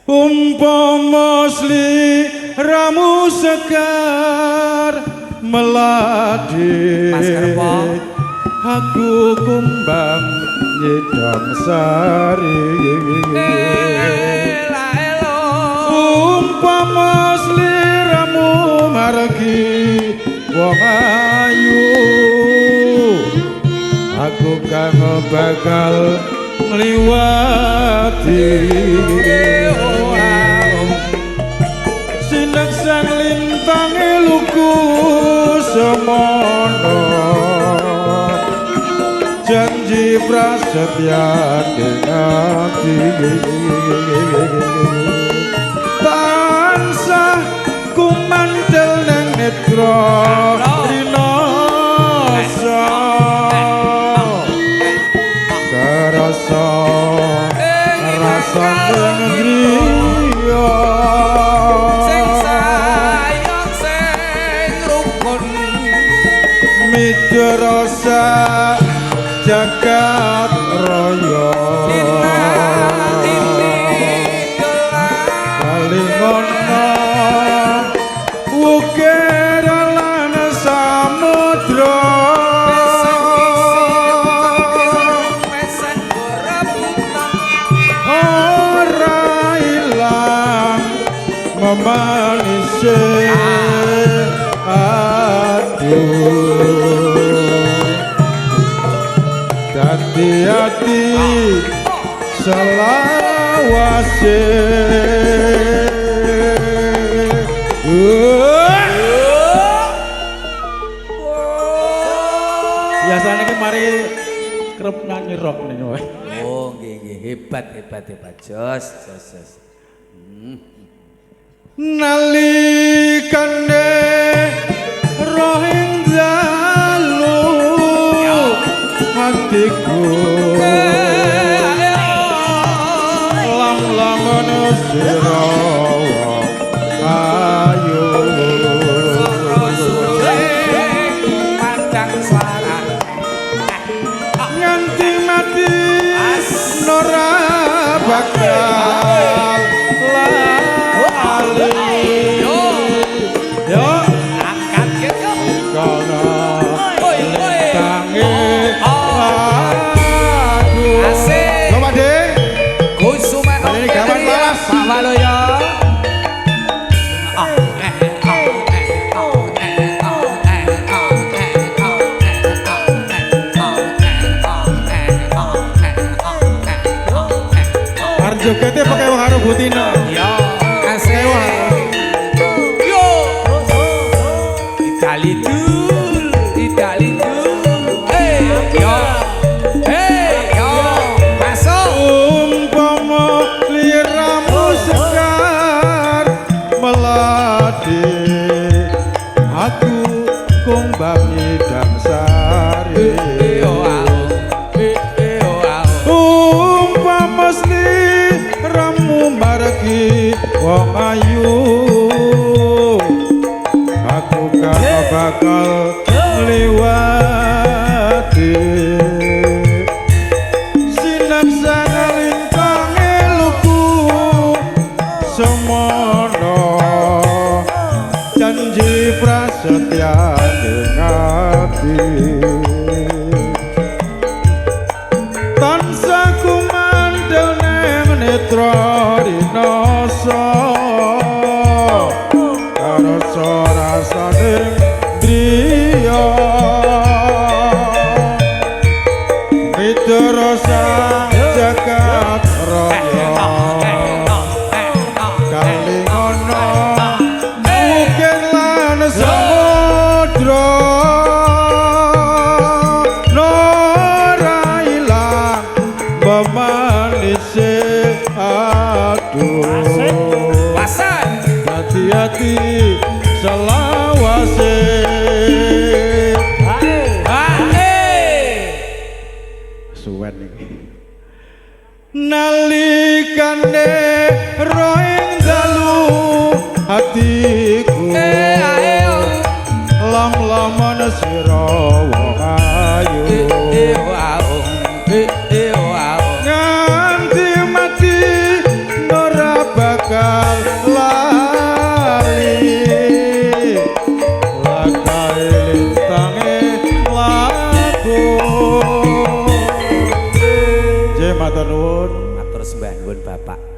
Umpama sliramu sekar melati, Mas Kerpo. Aku kumbang nyidam sari. Ela elo. Umpama sliramu margi wong ayu, aku kang bakal ngliwati. Sineksan lintange luku semono, janji prasetyane ati tansah kumandel nang netra rinasa kerasa rasane griya Sing sayang sing rukun. Midrasa jagat raya. Kalingono wukir lan samudra. Ora ilang memanise aduh dadi ati selawase. Biasanya ki mari kerep nyanyi rock nih. Oh, nggih nggih, hebat hebat hebat. Jos jos jos. Nalikane rohing dalu hatiku lam-lamun sira ayu. Padang suara. Nganti mati ora bakal lali. Yo, yo angkat gitu. Kono Oi, oi. lintange Oh. aku. Asik. Yo, Pak De. Kusuma Kali ini gawan laras. Pak Waluyo. Oh, eh, oh, eh, oh, eh, oh, eh, oh, eh, oh, eh, oh, eh, oh, eh, oh, eh, oh, eh, oh, eh, oh, eh, oh. Arep jogete pakai wong karo Butina. Yo, asik. Yo. Itali dul, Itali dul. Hey, yo. Hey, yo. Masuk. Umpama liramu sekar melati, aku kumbang nyidam sari. Umpama sliramu margi wong ayu, aku kang bakal ngliwati. Sinaksan lintange luku semono, janji prasetyane ngati tansah kumandel neng netra rinasa karasa rasane griya midrasa jagat raya. Kalingono wukir lan samudra ora ilang memanise aduh. Pasan. Hati-hati selawase. Hae. Suwen iki. Nalikane roing dalu hatiku lam-laman sira wong ayu. Nganti mati ora bakal Nggih, matur nuwun. Matur sembah nuwun Bapak.